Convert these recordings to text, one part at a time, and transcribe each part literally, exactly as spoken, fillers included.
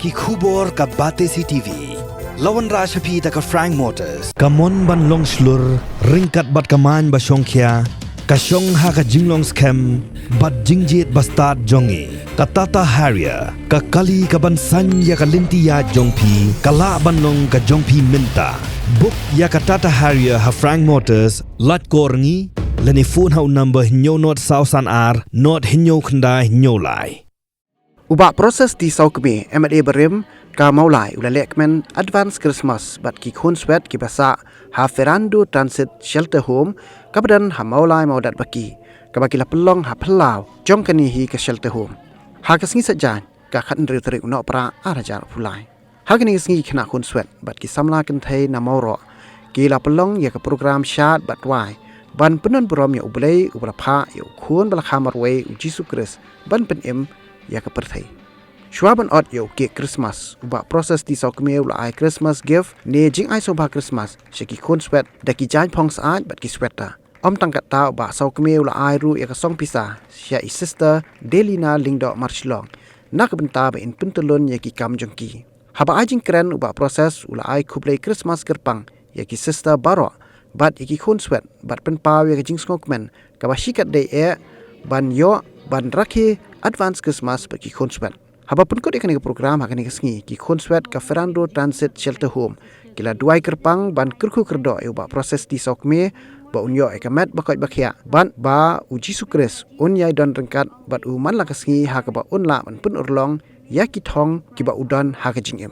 Ki khubor ka Batesi T V. La wanrah sha phi da ka Frank Motors. Ka mon ban long shlur, ryngkat bad ka main ba shongkhia, ka shong ha ka jinglong skhem bad jingjied ba stad jong ngi. Ka Tata Harrier, ka kali ka ban saiñ ïa ka lynti ïaid jong phi, ka lah ban long ka jong phi mynta. Book ïa ka Tata Harrier ha Frank Motors, lait kor ngi, lane phone ha u number hynñiew nod saw san ar, nod hynñiew khyndai hynñiew lai. U Bah Proses T Sawkmie, M L A barim ka Mawlai, u la lehkmen advance Christmas bad ki khunswet kiba sah ha Fernando Transit Shelter Home kaba don ha Mawlai Mawdatbaki, kaba ki la pynlong ha phyllaw jong kane hi ka shelter home ha ka sngi Saitjaiñ, ka khathynriew tarik u Nohprah ar hajar arphew lai. Ha kane ka sngi ki khynnah khunswet bad ki samla kynthei na Mawroh ki la pynlong ïa ka program shad bad rwai ban pyndonburom ïa U Blei uba la phah ïa u Khun ba la kha marwei, U Jisu Khrist, ban pynim ïa ka pyrthei. Shuwa ban ot ïa u cake Christmas, u Bah Proses T Sawkmie u la ai Christmas gift ne jingai sngewbha Christmas sha ki khunswet da ki jaiñphong syaid bad ki sweater. Ym tang katta, u Bah Sawkmie u la ai ruh ïa ka song pisa sha i Sister Delina Lyngdoh Marshillong na ka bynta ba in pyntyllun ïa ki kam jong ki. Haba ai jingkren, u Bah Proses u la ai khublei Christmas kyrpang ïa ki sister baroh bad ïa ki khunswet, bad pynpaw ïa ka jingsngewkmen kaba shikatdei eh ban ïoh ban rakhe advance Christmas bad ki khunswet. Haba pynkut ïa kane ka program ha kane ka sngi, ki khunswet ka Fernando Transit Shelter Home ki la duwai kyrpang ban kyrkhu kyrdoh ïa u Bah Proses T Sawkmie ba un ïoh ïa ka met ba koit ba khiah bad ba U Jisu Khrist un ïai don ryngkat bad u man la ka sngi ha kaba un lah ban pynurlong ïa ki thong kiba u don ha ka jingim.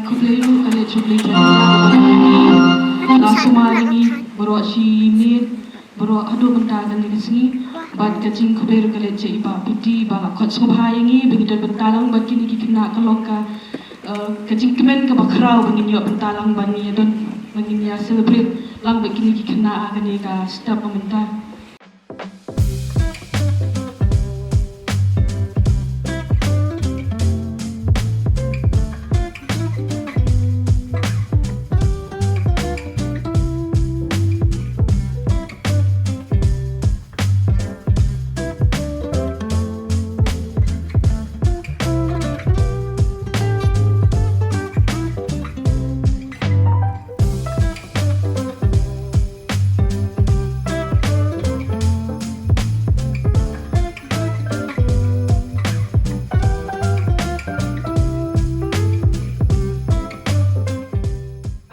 Khublei ruh ka leit sha U Blei Trai, la sumar ïa ngi baroh shi miet, baroh haduh mynta kane ka sngi. Bad ka jingkhublei ruh ka leit sha i Bah Piti ba la khot sngewbha ïa ngi ba ngi don bynta lang bad kine ki khynnah. Ka long ka, eh, ka jingkmen kaba khraw ba ngin ïoh bynta lang ba ngin ïa don, ba ngin ïa celebrate lang bad kine ki khynnah ha kane ka step ba mynta.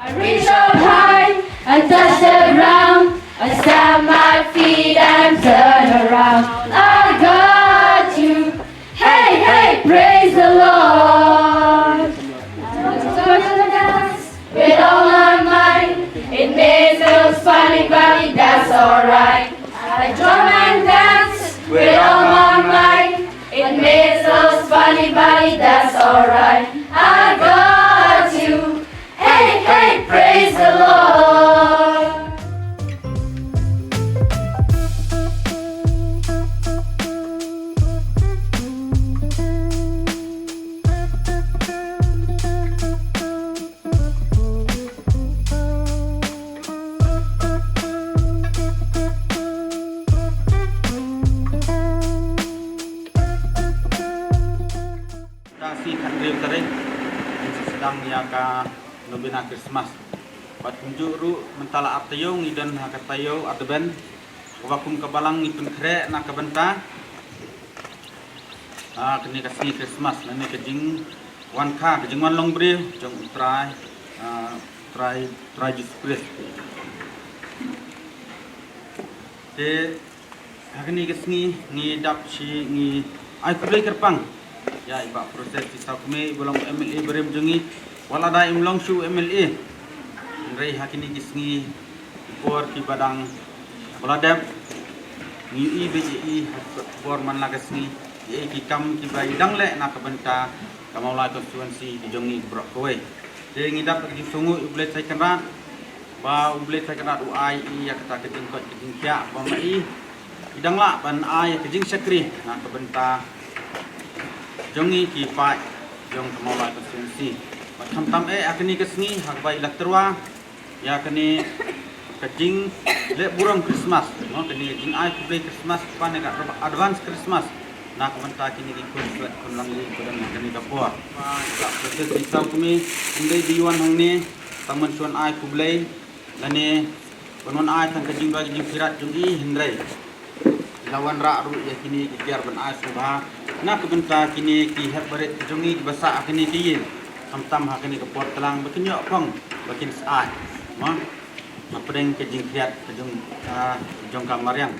I reach up high and touch the ground. I stamp my feet and turn around. I got you. Hey, hey, praise the Lord. With all my might, it may feel funny, but that's alright. I jump and dance with all my might. It may feel funny, but that's alright. I got you. Hey, hey, praise the Lord. Ka sngi khathynriew tarik, ngin sa sdang ïa ka novena Christmas. Bad kumjuh ruh mynta la ar taïew ngi don ha ka taïew Advent, kaba kum ka balang ngi pynkhreh na ka bynta, ah, kane ka sngi Christmas, lane ka jingwan kha, ka jingwan long briew jong U Trai, ah, Trai, Trai Jisu Khrist. Te ha kane ka sngi ngi dap shi, ngi ai khublei kyrpang ïa i Bah Proses T Sawkmie, iba long u M L A barim jong ngi. Wat la da im long shuh u M L A, hynrei ha kine ki sngi, ki por kiba dang ba la dep, ngi ïohi beit ïa i ha ka bor man la ka sngi, ïa ki kam kiba i dang leh na ka bynta ka Mawlai constituency ka jong ngi baroh kawei. Te ngi dap ka jingsngewnguh ïa U Blei Trai Kynrad, ba U Blei Trai Kynrad u ai ïa kata ka jingkoit ka jingkhiah, ba ma i, i dang lah ban ai ïa ka jingshakri na ka bynta jong ngi ki paid jong ka Mawlai constituency. Bad khamtam eh ha kane ka sngi, ha kaba i la tyrwa ïa kane ka jingleh burom Christmas, no, kane ka jingai khublei Christmas, kane ka advance Christmas Na ka bynta kine ki khun Swet khun Langli ba don ha kane ka por. Ba ka protest ni saw kmie, ym dei ba wan hangne tang ban shu ai khublei lane ban wan ai tang ka jingrwai ka jingpyrkhat jong i, hynrei la wanrah ruh ïa kine ki tiar ban ai sngewbha na ka bynta kine ki hep barit jong i kiba sah ha kane ka ïing, khamtam ha kane ka por tlang ba kin ïoh phong ba kin sa ai. Mo, hapdeng ka jingkhriat ka jong, ah, jong ka mariang.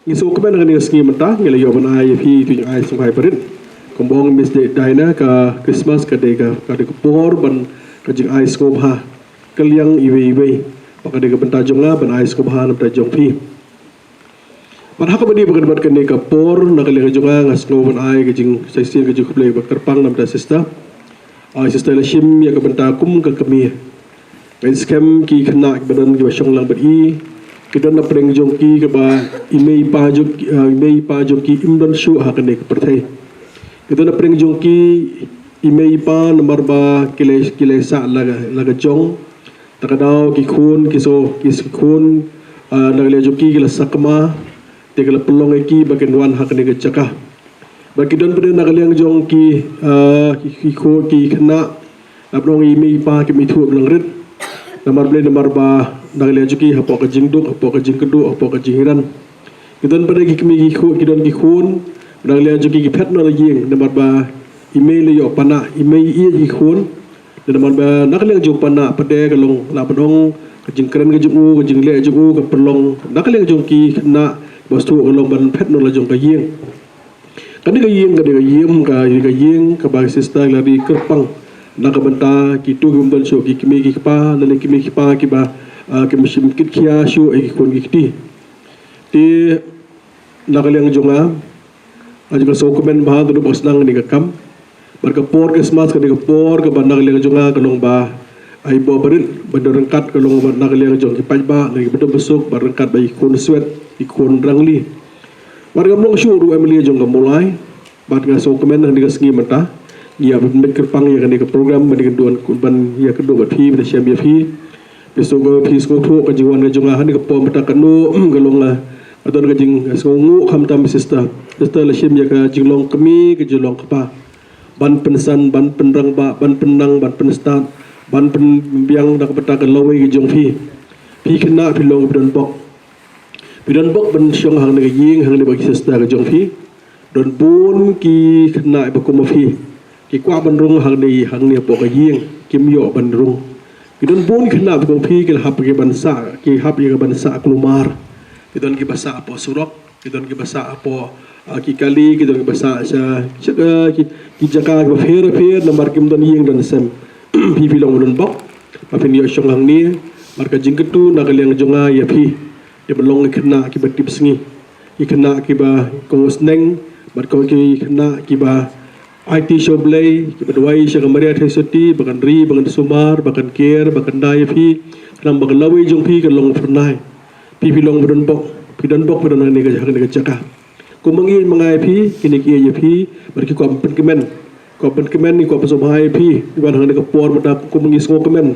Ngi sngewkmen ha kane ka sngi mynta ngi la ïoh ban ai ïa phi ïa ka jingai sngewbha barit. Kumba ong Miss Diana, ka Christmas ka dei ka, ka dei ka por ban ka jingai sngewbha ka liang iwei iwei. Bad ka dei ka bynta jong nga ban ai sngewbha na ka bynta jong phi. Bad ha kaba ïadei bad kane ka por, na ka liang jong nga, nga sngew ban ai ka jingshisien ka jingkhublei ba kyrpang na ka bynta sister. Ai sister, la shim ïa ka bynta kum ka kmie. Nga ngeit skhem ki khynnah kiba don kiba shong lang bad i, ki don na pdeng jong ki kaba i mei i pa jong ki, ah, i mei i pa jong ki im don shuh ha kane ka pyrthei. Ki don na pdeng jong ki i mei i pa namar ba ki la, ki la sah la ka, la ka jong. Ta ka daw ki khun, ki so, ki so khun, ah, na ka liang jong ki ki la sakma, te ki la pynlong ïa ki ba kin wan ha kane ka jaka. Ba ki don pat na ka liang jong ki, ah, ki, ki khun, ki khynnah, naba ong i mei i pa kim ithuh ba nang rit. Namar balei, namar ba na ka liang jong ki hapoh ka jingduk, hapoh ka jingkyrduh, hapoh ka jinghiran. Ki don pat ki kmie ki khun, ki don ki khun, na ka liang jong ki ki phet noh la ïing, namar ba i mei la ïoh panak, i mei i ïeit ïa ki khun. Namar ba na ka liang jong u panak pat ka long, la pat ong ka jingkren ka jong u, ka jingleh jong u, ka pynlong na ka liang jong ki khynnah ba shu ka long ban phet noh la jong ka ïing. Kane ka ïing, kane ka ïing, ka, ka ïing kaba sister la dei kyrpang na ka bynta kito ki bym don shuh, ki kmie ki kpa, lane kmie ki kpa kiba, ah, kim shym kit khia shuh ïa ki khun ki kti. Te na ka liang jong nga, nga ju sngewkmen bha, tang ba sdang kane ka kam. Bad ka por Christmas ka dei ka por kaba na ka liang jong nga ka long ba ai bor barit, ba don ryngkat ka long ba na ka liang jong ki paidbah, na ki baduk basuk, bad ryngkat bad ki khun swet, ki khun rangli. Bad kam long shuh ruh M L A jong ka Mawlai. Bad nga sngewkmen ha kane ka sngi mynta ngi ïa ban bit kyrpang ïa kane ka program, ban ïa kynduh, ban ïa kynduh bad phi, ban shem ïa phi. Phi sngewthuh, phi sngewthuh ka jingwan ka jong nga ha kane ka por mynta, kano ka long, ah, ka don ka jingsngewnguh khamtam, sister. Sister la shim ïa ka jinglong kmie, ka jinglong kpa. Ban pynsan, ban pynrangbah, ban pynnang, ban pynstad, ban pynbiang na ka bynta ka lawei ka jong phi. Phi khynnah phi long phi don bok. Phi don bok ban shong hangne ha ka ïing, hangne bad ki sister ka jong phi. Don bun ki khynnah ba kum ma phi. Ki kwah ban rung hangne, hangne hapoh ka ïing, kim ïoh ban rung. Ki don bun ki khynnah ba kum ma phi, ki la hap ki ban sah, ki hap ïa ka ban sah kulmar. Ki don kiba sah hapoh surok, ki don kiba sah hapoh, ah, ki kali, ki don kiba sah sha, sha, ah, ki, ki jaka kiba pher pher, namar kim don ïing don sem. Phi phi long ba don bok ba phin ïoh shong hangne. Bad ka jingkyntu na ka liang jong nga ïa phi, ïa ba long ki khynnah kiba tipsngi, ki khynnah kiba kohnguh sneng, bad ki khynnah kiba aiti sha U Blei, kiba duwai sha ka Maria Theisotti ba kan ri, ba kan sumar, ba kan ker, ba kan da ïa phi, khnang ba ka lawei jong phi kan long phyrnai. Phi phi long ba don bok, phi don bok, phi don hangne ka, hangne ka jaka. Kum ma ngi ma nga ïa phi, kine ki ïa phi, bad ki kwah pynkmen, kwah pynkmen, ki kwah pynsngewbha ïa phi, wan hangne ka por mynta kum ma ngi sngewkmen.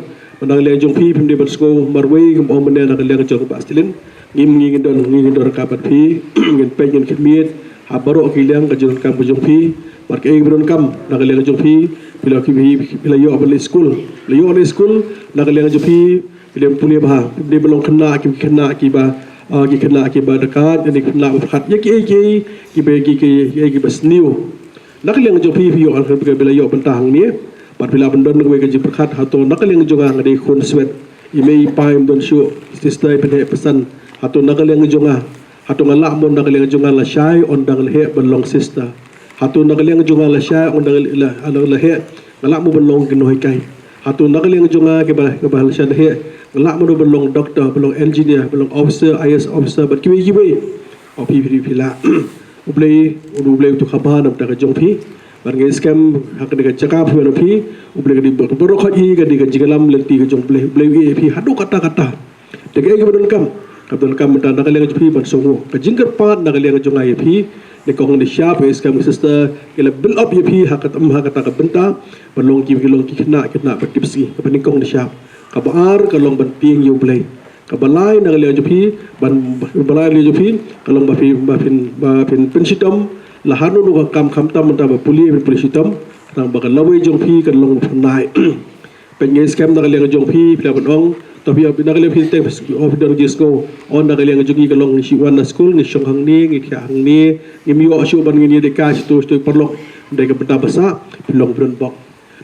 Mynta ka liang jong phi, phim dei ban sngew marwei, kum ong mynne na ka liang jong ka Bah Stilin. Ngi, ngi, ngi don, ngi, ngi don ryngkat bad phi, ngin peit ngin khmih ha baroh ki liang ka jingdonkam ka jong phi. Bad kaei kaba donkam na ka liang jong phi, phi la, phi, phi, phi la ïoh ban leit skul, la ïoh leit skul na ka liang jong phi. Phi lem pule bha, phi dei ba long khynnah ki, khynnah kiba, ah, ki khynnah kiba dakaid, ki khynnah ba pyrkhat ïa kiei kiei kiba, ki, ki, kiei kiba sniew. Na ka liang jong phi phi ïoh, phi la ïoh bynta hangne. Bad phi la ban don kawei ka jingpyrkhat, hato na ka liang jong nga, nga dei khun swet, i mei i pa im don shuh, sister i pynheh pynsan, hato na ka liang jong nga, hato nga lah mo na ka liang jong nga lashai ynda nga la heh ban long sister? Hato na ka liang jong nga lashai ynda nga la, la, la heh, nga lah mo ban long ki nonghikai? Hato na ka liang jong nga kiba, kiba lashai heh, nga lah mo ban long doctor, ban long engineer, ban long officer, I A S officer, bad kiwei kiwei? O phi, phi, phi lah. U Blei, U Blei u tu kham bha na ka bynta ka jong phi. Bad ngi skhem ha kane ka jaka phi wan phi, U Blei ka dei ba, baroh ka dei ka, dei ka jingïalam lynti ka jong U Blei, U Blei u ïeit ïa phi haduh katta katta. Te kaei kaba donkam, kaba donkam mynta na ka liang jong phi ban sngewnguh. Ka jingkyrpad na ka liang jong nga ïa phi, nyngkong nyngshap, ngi skhem ki sister ki la build up ïa phi ha kata, ha kata ka bynta ban long ki, ki long ki khynnah, khynnah ba tipsngi, kaba nyngkong nyngshap. Kaba ar ka long ban tieng ïa U Blei. Kaba lai na ka liang jong phi, ban, kaba lai na ka liang jong phi ka long ba phi, ba phin, ba phin pynshitom, la hano hano ka kam khamtam mynta ba pule, phin pule shitom, khnang ba ka lawei jong phi kan long phyrnai. Peit ngi skhem na ka liang jong phi, phi la ban ong, to phi, na ka liang phi teng, phi, oh, phi don jingsngew, oh, na ka liang jong ngi ka long ngi shu wan na skul, ngi shong hangne, ngi thiah hangne, ngim ïoh shuh ban ngin ïadei kai shatu shatu paralok. Dei ka bynta ba sah phi long ba don bok.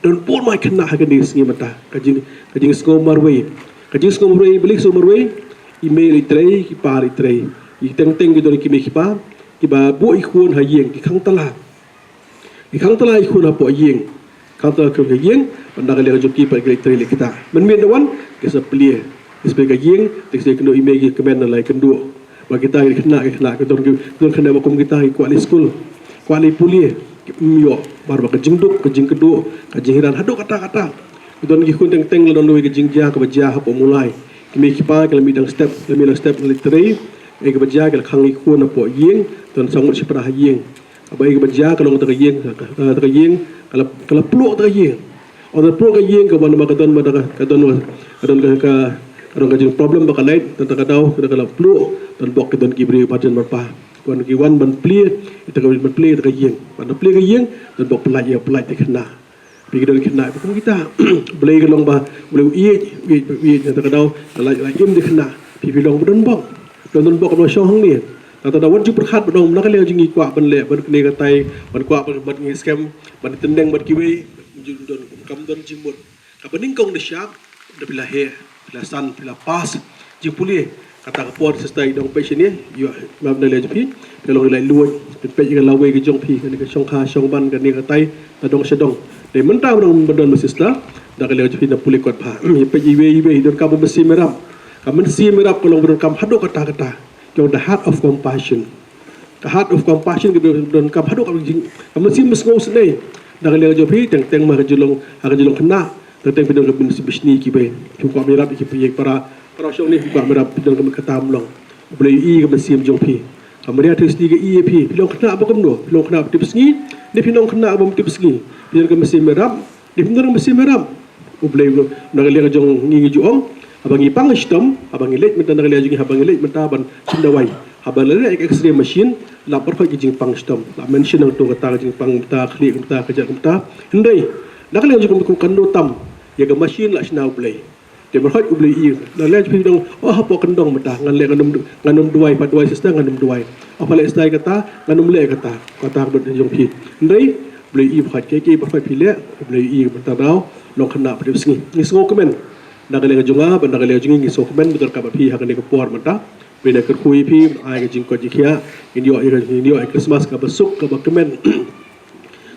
Don bun ma ki khynnah ha kane ka sngi mynta, ka jing, ka jingsngew marwei, ka jingsngew marwei, balei sngew marwei? I mei leit trei, i pa leit trei. I teng teng ki don ki mei ki pa kiba buh i khun ha ïing, ki khang tala. Ki khang tala i khun hapoh ïing. Khang tala i khun ha ïing, bad na ka liang jong ki pat ki leit trei leit ktah. Mynmiet da wan ki sa plie, ki sa plie ka ïing, te ki sa kynduh, i mei ki kmen na la ïakynduh. Ba kita ki khynnah, ki khynnah, ki don, ki don khynnah ba kum kita ki kwah leit skul, kwah leit pule, kim ïoh, namar ba ka jingduk, ka jingkynduh, ka jinghiran haduh katta katta. Ki don ki khun teng teng la don kawei ka jingjia kaba jia hapoh Mawlai. Ki mei ki pa ki la mih dang step, la mih dang step leit trei. Ei kaba jia, ki la khang i khun hapoh ïing, don sa ngut shipara ha ïing. Haba ei kaba jia ka long kata ka ïing, ka, ka, kata ka ïing ka la, ka la pluh kata ka ïing. Ynda pluh ka ïing ka wan ma ka don ma ka, ka don ma, ka don ka, ka, ka don ka jingproblem ba ka lait, don kata ka daw ka la pluh, don bok ki don ki briew ba jan ba pa. Wan ki wan ban plie ïa kata ka, ban plie ïa kata ka ïing. Ban plie ka ïing, don bok pyllait ïa, pyllait ïa ki khynnah. Phi ki don ki khynnah ba kum kita. Blei ka long ba, Blei u ïeit, u ïeit, u ïeit, ïa kata ka daw la, la im ïa ki khynnah. Phi phi long ba don bok. Don, don bok ba shong hangne. Kata da wan ju pyrkhat ba dang na ka liang jong ngi kwah ban leh, ban kane katai, ban kwah ban, ban ngi skhem, ban tendeng bad kiwei, ju don, kam don jingmut. Kaba nyngkong nyngshap, da phi la heh, phi la san, phi la pass jingpule. Kata ka por sister i dang peit shane, ïoh, map na liang jong phi, phi long i lait luid, phi peit ïa ka lawei ka jong phi, kane ka shongkha shongman, kane katai, na dong sha dong. Dei mynta ba dang ba don ma sister, da ka liang jong phi na pule kot bha. Ïa peit iwei iwei, donkam ba mynsiem ïarap. Ka mynsiem ïarap ka long ba donkam haduh katta katta. Ka long the heart of compassion. Ka heart of compassion ka don, donkam haduh ka jing, ka mynsiem ba sngewsynei. Na ka liang jong phi teng teng ma ka jinglong, ha ka jinglong khynnah, teng teng phi don ka mynsiem bishni ki bei. Phi kwah mih rap ïa ki para, para shong ne phi kwah mih rap, phi don ka kata mlong. U Blei u ïohi ka mynsiem jong phi. Ka Maria Theisotti ka ïohi ïa phi, phi long khynnah ba kumno, phi long khynnah ba tipsngi ne phi long khynnah ba ym tipsngi. Phi don ka mynsiem mih rap ne phi ym don ka mynsiem mih rap. U Blei, na ka liang jong ngi ngi ju ong, haba ngi pang shitom, haba ngi leit mynta na ka liang jong ngi, haba ngi leit mynta ban shim dawai, haba la leh ka X-ray machine, la pyrkhat ki jingpang shitom, la mention hangto kata ka jingpang mynta, khlieh mynta, ka jait mynta. Hynrei na ka liang jong ngi kum kano tam ïa ka machine la shna U Blei. Te pyrkhat U Blei i, na ka liang jong phi dang, oh, hapoh kyndong mynta ngan leh, ngan ym, ngan ym duwai, pat duwai sister, ngan ym duwai. Oh, pat leh sister kata, ngan ym leh kata. Kata ka bynta jong phi. Hynrei U Blei i, pyrkhat, kiei kiei pat phi leh, U Blei i, mynta daw long khynnah ba tipsngi. Ngi sngewkmen na ka liang jong nga bad na ka liang jong ngi, ngi sngewkmen ba donkam bad phi ha kane ka por mynta. Phi, ngi kyrkhu ïa phi, ai ka jingkoit jingkhiah, ngin ïoh, ngin ïoh ïa ka Christmas kaba suk kaba kmen.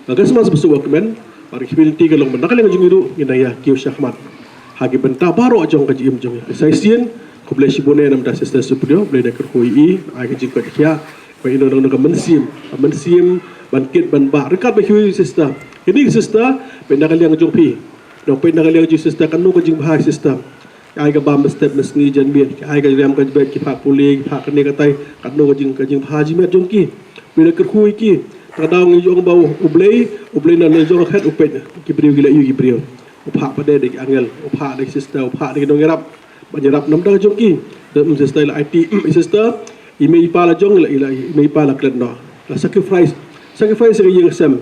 Ka Christmas ba suk ba kmen, bad ka community ka long ba na ka liang jong ngi ruh ngin ïa kiew shakhmat ha ki bynta baroh jong ka jingim jong ngi. Sa shisien, khublei shibun ïa namar Sister Supriyo, U Blei un kyrkhu ïa i, ai ka jingkoit jingkhiah, ba i nang nang ka mynsiem, ka mynsiem ban kit ban bah ryngkat bad phi sister. Kine ki sister, peit na ka liang jong phi, nang peit na ka liang jong sister, kano ka jingbha sister. Ki ai ka bam mynstep mynsngi janmiet, ki ai ka riam ka jubab, ki phah pule, ki phah kane katai, katno ka jing, ka jingbha jingmiat jong ki. Phi, ngi kyrkhu ïa ki. Te ka daw ngi ong ba U Blei, U Blei na la jong ka khet u peit ki briew, ki la ïoh ki briew. U phah pat de da ki angel, u phah da ki sister, u phah da ki nongïarap ban ïarap namar ka jong ki. Te, mm, sister la aiti, mm, sister, i mei i pa la jong, la, i la, i mei i pa la klet noh, la sacrifice, sacrifice ïa ka ïing ka sem.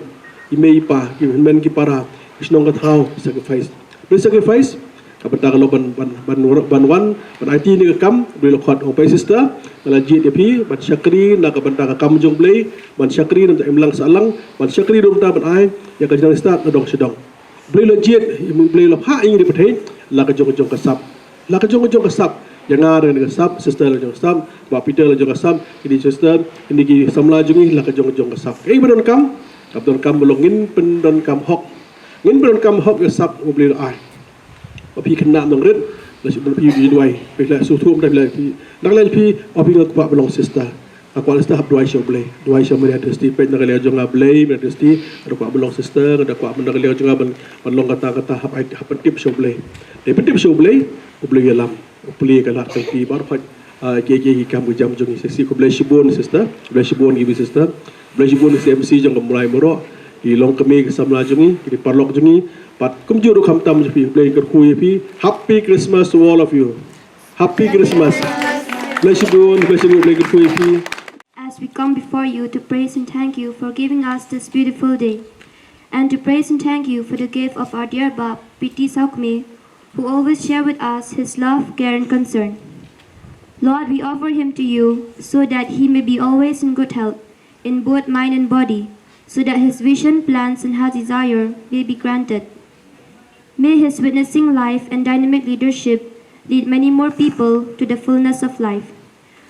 I mei i pa, ki hynmen ki para, ki shnong ka thaw, sacrifice. Phi, sacrifice, ka bynta ka long ban, ban, ban, ban wan ban aiti ïa kane ka kam. U Blei la khot, ong, phi sister, nga la jied ïa phi ban shakri na ka bynta ka kam jong U Blei, ban shakri na ka bynta imlang sahlang, ban shakri ruh na ka bynta ban ai ïa ka jingstad na dong sha dong. U Blei la jied, U Blei la phah ïa ngi, pyrthei, la ka jong ka jong ka sap. La ka jong ka jong ka sap. Ïa nga la jong ka sap, sister la jong ka sap, Bah Peter la jong ka sap, kine sister, kine ki samla jong ngi, la ka jong ka jong ka sap. Kaei ba donkam? Ka donkam ba long ngin pyndonkam hok. Ngin pyndonkam hok ïa ka sap U Blei la ai. Ba phi khynnah nongrit, la shu, ba phi duwai, phi la shu thum, phi la, phi, nang la phi, ba phi, nga kwah ban long sister. Nga kwah long sister, hap duwai sha U Blei, duwai sha Maria Theisotti, peit na ka liang jong nga, Blei, Maria Theisotti, nga kwah ban long sister, nga kwah na ka liang jong nga ban, ban long kata kata, hap ai, hap pyntip sha U Blei. Te pyntip sha U Blei, U Blei u ïalam, U Blei u ïalam, ka lad ka lynti baroh pat, ah, kiei kiei ki kam ki jam jong ngi. Sa shisien khublei shibun sister, khublei shibun ki sister, khublei shibun ki C M C jong ka Mawlai Mawroh, ki longkmie, ki samla jong ngi, ki paralok jong ngi, bad kumjuh ruh khamtam jong phi, U Blei un kyrkhu ïa phi. Happy Christmas to all of you. Happy Christmas. Khublei shibun, khublei shibun, U Blei un kyrkhu ïa phi. As we come before you to praise and thank you for giving us this beautiful day, and to praise and thank you for the gift of our dear Bab, P T Sawkmie, who always share with us his love, care, and concern. Lord, we offer him to you so that he may be always in good health, in both mind and body, so that his vision, plans, and heart's desire may be granted. May his witnessing life and dynamic leadership lead many more people to the fullness of life.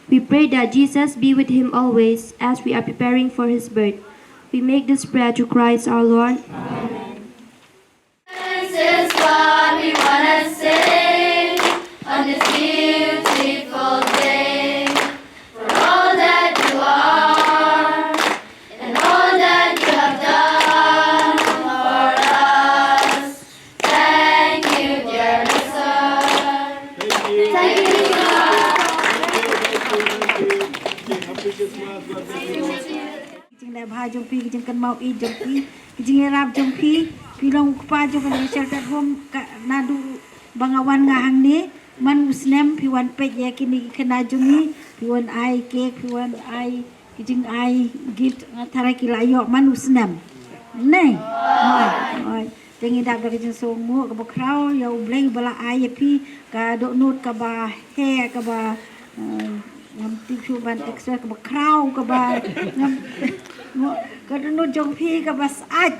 We pray that Jesus be with him always as we are preparing for his birth. We make this prayer to Christ our Lord. Amen. This is what we wanna say on this beautiful day. For all that you are and all that you have done for us. Thank you, dear Lord. Thank you, Lord. Ki jingleh bha jong phi, ki jingkynmaw ïeit jong phi, ki jingïarap jong phi. Phi long u kpa jong kane ka shelter home, ka naduh ba nga wan nga hangne, man u snem phi wan peit ïa kine ki khynnah jong ngi, phi wan ai cake, phi wan ai ki jingai gift, nga tharai ki la ïoh man u snem. Ne? Hooid, hooid. Te ngi dap da ka jingsngewnguh kaba khraw ïa U Blei ba la ai ïa phi ka dohnud kaba heh, kaba, eh, ngam tip shuh ban express, kaba khraw, kaba ngam, mo, ka dohnud jong phi kaba syaid.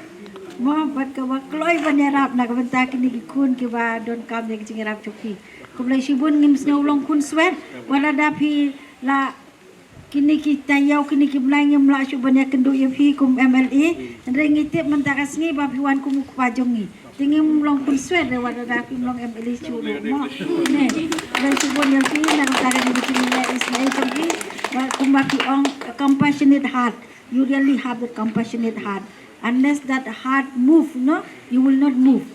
Mo, bad kaba kloi ban ïarap na ka bynta kine ki khun kiba donkam ïa ka jingïarap jong phi. Khublei shibun, ngim sngew long khun swet wat lada phi la kine ki taïew, kine ki bnai ngim lah shuh ban ïakynduh ïa phi kum M L A. Hynrei ngi tip mynta ka sngi ba phi wan kum u kpa jong ngi. Te ngim long khun swet re wat lada phim long M L A shuh ruh, mo. Ne, khublei shibun ïa phi na ka bynta kane ka jingïaleh isynei jong phi. Ba kumba phi ong, a compassionate heart. You really have the compassionate heart. unless that heart move, no, you will not move.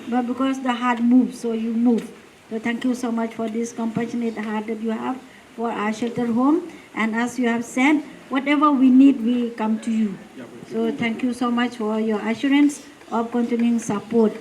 But because the heart moves, so you move. So thank you so much for this compassionate heart that you have for our shelter home. And as you have said, whatever we need, we come to you. So thank you so much for your assurance of continuing support.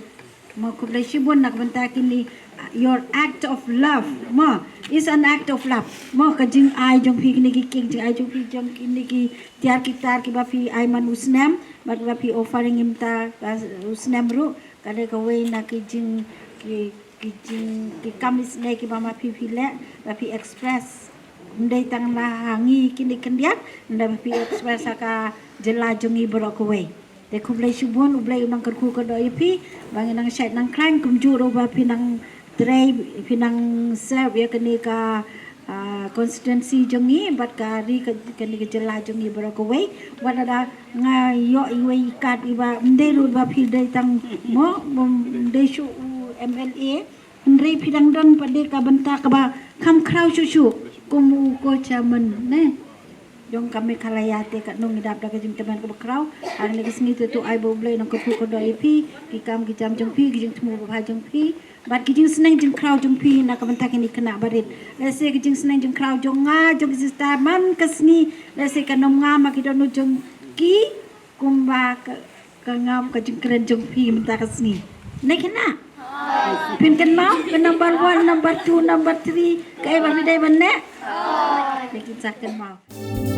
Mo, khublei shibun na ka bynta kine, your act of love. Mo, is an act of love. Mo, ka jingai jong phi kine ki king, jingai jong phi jong kine ki tiar ki tar kiba phi ai man u snem, bad kiba phi offering mynta ka u snem ruh, ka dei kawei na ki jing, ki, ki jing, ki kam isynei kiba ma phi phi leh, ba phi express. Ym dei tang na ha ngi kine khyndiat, ynda ba phi express ha ka jylla jong ngi baroh kawei. Te khublei shibun, U Blei un nang kyrkhu kyrdoh ïa phi, ba ngin nang shait nang khlaiñ kumjuh ruh ba phi nang trei, phi nang serve ïa kane ka, ah, constituency jong ngi, bad ka ri ka, kane ka jylla jong ngi baroh kawei. Wat lada nga ïoh iwei i kat iba ym dei ruh ba phi dei tang mo, ym dei shuh u M L A. Hynrei phi dang don pat de ka bynta kaba kham khraw shuh shuh kum u ko chairman ne jong ka Meghalaya. Te katno ngi dap da ka jingkmen kaba khraw. Ha kane ka sngi te to ai ba U Blei un nang kyrkhu kyrdoh ïa phi, ki kam ki jam jong phi, ki jingthmu babha jong phi, bad ki jingsneng jingkhraw jong phi na ka bynta kine ki khynnah barit. Lehse ki jingsneng jingkhraw jong nga, jong ki sister man ka sngi, lehse kan ym ngam ha ki dohnud jong ki, kumba ka, ka ngam ka jingkren jong phi mynta ka sngi. Ne khynnah? Phin kynmaw ka number one, number two, number three, kaei ba phi dei ban leh? Te kin sa kynmaw.